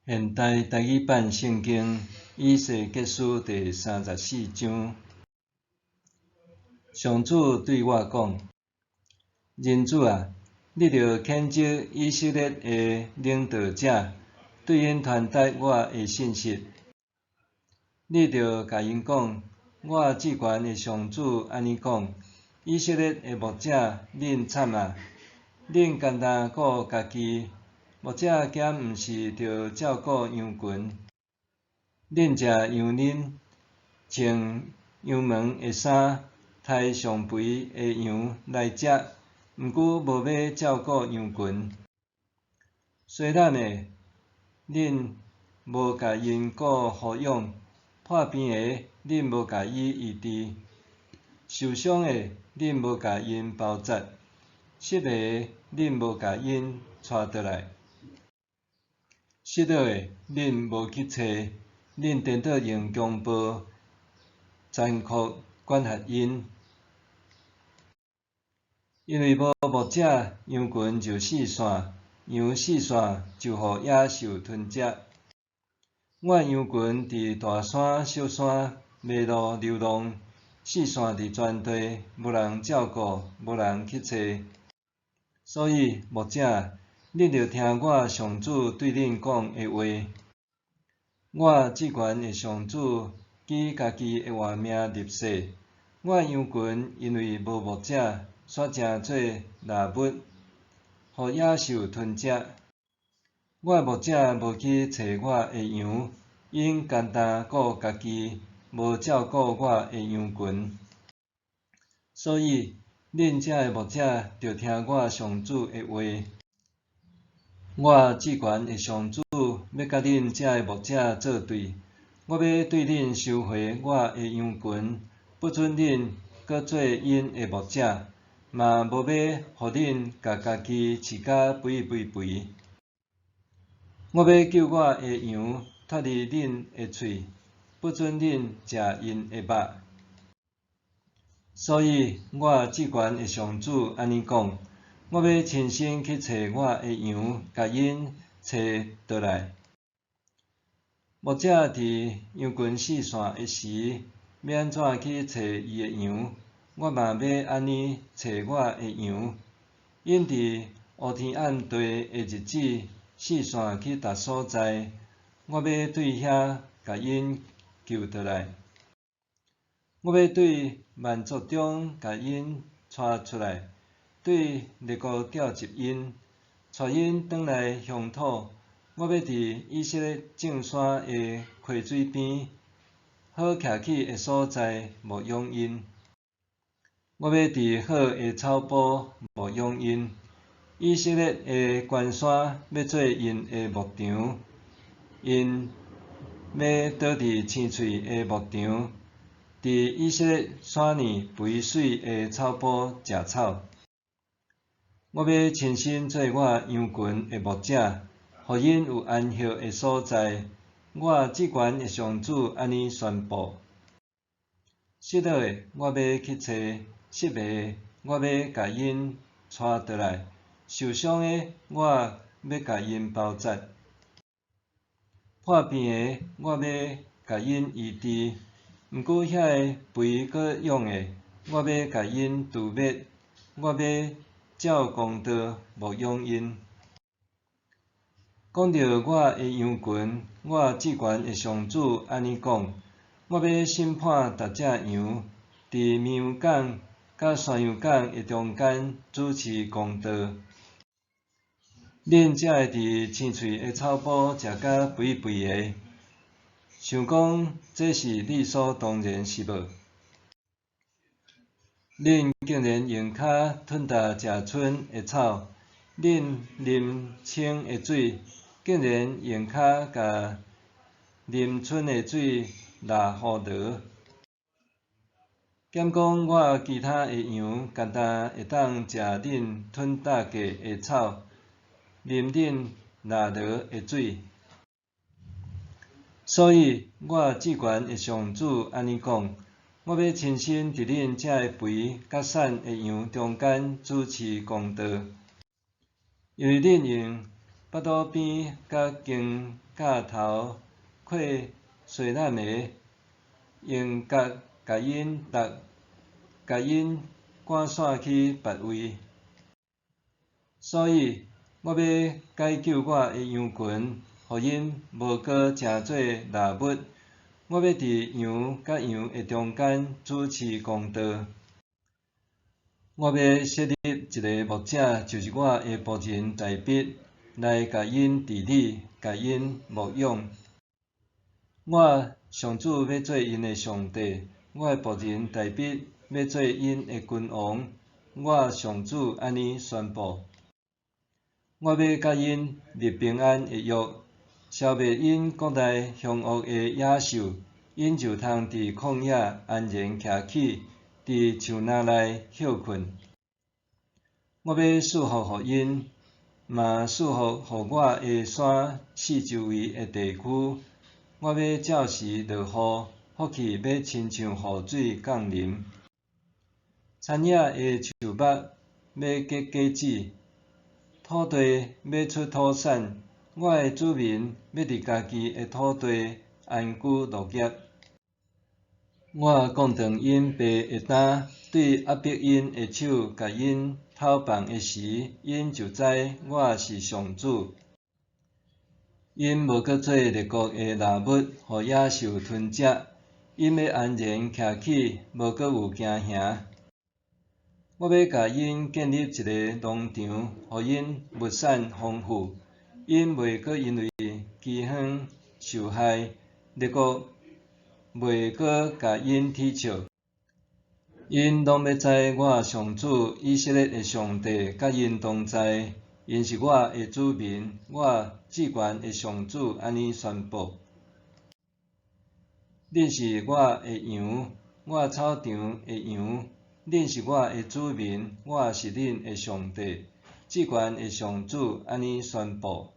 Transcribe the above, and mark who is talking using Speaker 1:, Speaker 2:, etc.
Speaker 1: 現代台語版聖經以西結書第三十四章，上主對我講：人子啊，你著譴責以色列的領導者，對𪜶傳達我的信息。你著共𪜶講：我至懸的上主按呢講：以色列的牧者，恁慘啊！恁干焦顧家己。牧者敢毋是著照顧羊群？恁食羊奶，穿羊毛的衫，刣上肥的羊來食，毋過無欲照顧羊群。衰懶的，恁無共𪜶顧護養；破病的，恁無共伊醫治；受傷的，恁無共𪜶包紮；失迷的，恁無共𪜶帶轉來。失落的，恁無去揣；恁顛倒用強暴、殘酷管轄𪜶。因為無牧者，羊群就四散；羊四散，就予野獸吞食。我的羊群佇大山、小山迷路流浪，四散佇全地，無人照顧，無人去揣。所以，牧者，恁著聽我上主對恁講的話。我至懸的上主舉家己的活命立誓，我的羊群因為無牧者，煞成做獵物，予野獸吞食。我的牧者無去揣我的羊，𪜶干焦顧家己，無照顧我的羊群。所以，恁遮的牧者著聽我上主的話。我至懸的上主欲佮恁遮的牧者做對，我欲對恁收回我的羊群，不准恁閣做𪜶的牧者，嘛無欲予恁共家己飼甲肥肥肥。我欲救我的羊脫離恁的喙，不准恁食𪜶的肉。所以，我至懸的上主按呢講：我欲親身去揣我的羊，共𪜶揣轉來。牧者佇羊群四散的時，欲按怎去揣伊的羊？我嘛欲按呢揣我的羊。𪜶佇烏天暗地的日子，四散去逐所在，我欲對遐共𪜶救轉來。我欲對萬族中共𪜶帶出來，對列國召集𪜶，帶𪜶轉來鄉土。我欲佇以色列眾山的溪水邊，好徛起的所在牧養𪜶。我欲佇好的草埔牧養𪜶。以色列的懸山欲做𪜶的牧場，𪜶欲倒佇青翠的牧場，佇以色列山爾肥媠的草埔食草。我欲親身做我羊群的牧者，予𪜶有安歇的所在。我至懸的上主按呢宣布：失落的，我欲去揣；失迷的，我欲共𪜶帶轉來；受傷的，我欲共𪜶包紮；破病的，我欲共𪜶醫治。毋過遐个肥閣勇的，我欲共𪜶除滅；我欲照公道牧養𪜶。講著我的羊群，我至懸的上主按呢講：我欲審判逐隻羊，佇綿羊犅佮山羊犅的中間主持公道。恁才會佇青翠的草埔食甲肥肥的，想講這是理所當然是無？恁竟然用跤吞焦食春的草，恁啉清的水，竟然用跤共啉春的水抐予濁。敢講我其他的羊干焦會當食恁吞焦過的草，啉恁抐濁的水？所以，我至懸的上主按呢講：我欲親身佇恁遮个肥佮瘦的羊中間主持公道，因為恁用腹肚邊佮頸佮頭挎西南的，用角共𪜶逐，共𪜶趕散去別位。所以，我欲解救我的羊群，予𪜶無閣成做獵物。我欲佇羊佮羊的中間主持公道。我欲設立一个牧者，就是我的僕人大衛，來共𪜶治理，共𪜶牧養。我上主欲做𪜶的上帝，我的僕人大衛欲做𪜶的君王。我上主按呢宣布。我欲佮𪜶立平安的約，消滅𪜶國內兇惡的野獸，𪜶就通佇曠野安然徛起，佇樹林內歇睏。我欲賜福予𪜶，嘛賜福予我的山四周圍的地區。我欲照時落雨，福氣欲親像雨水降臨。田野的樹木欲結果子，土地欲出土產。我的子民欲佇家己的土地安居樂業。我降斷𪜶爸的擔，對壓迫𪜶的手共𪜶偷放的時，𪜶就知我是上主。𪜶無閣做列國的獵物，予野獸吞食。𪜶欲安然徛起，無閣有驚嚇。我欲共𪜶建立一个農場，予𪜶物產豐富。𪜶袂閣因為饑荒受害，列國袂閣共𪜶恥笑。𪜶攏欲知我上主以色列的上帝佮𪜶同在，𪜶是我的子民，我至懸的上主按呢宣布。恁是我的羊，我草場的羊，恁是我的子民，我是恁的上帝。至懸的上主按呢宣布。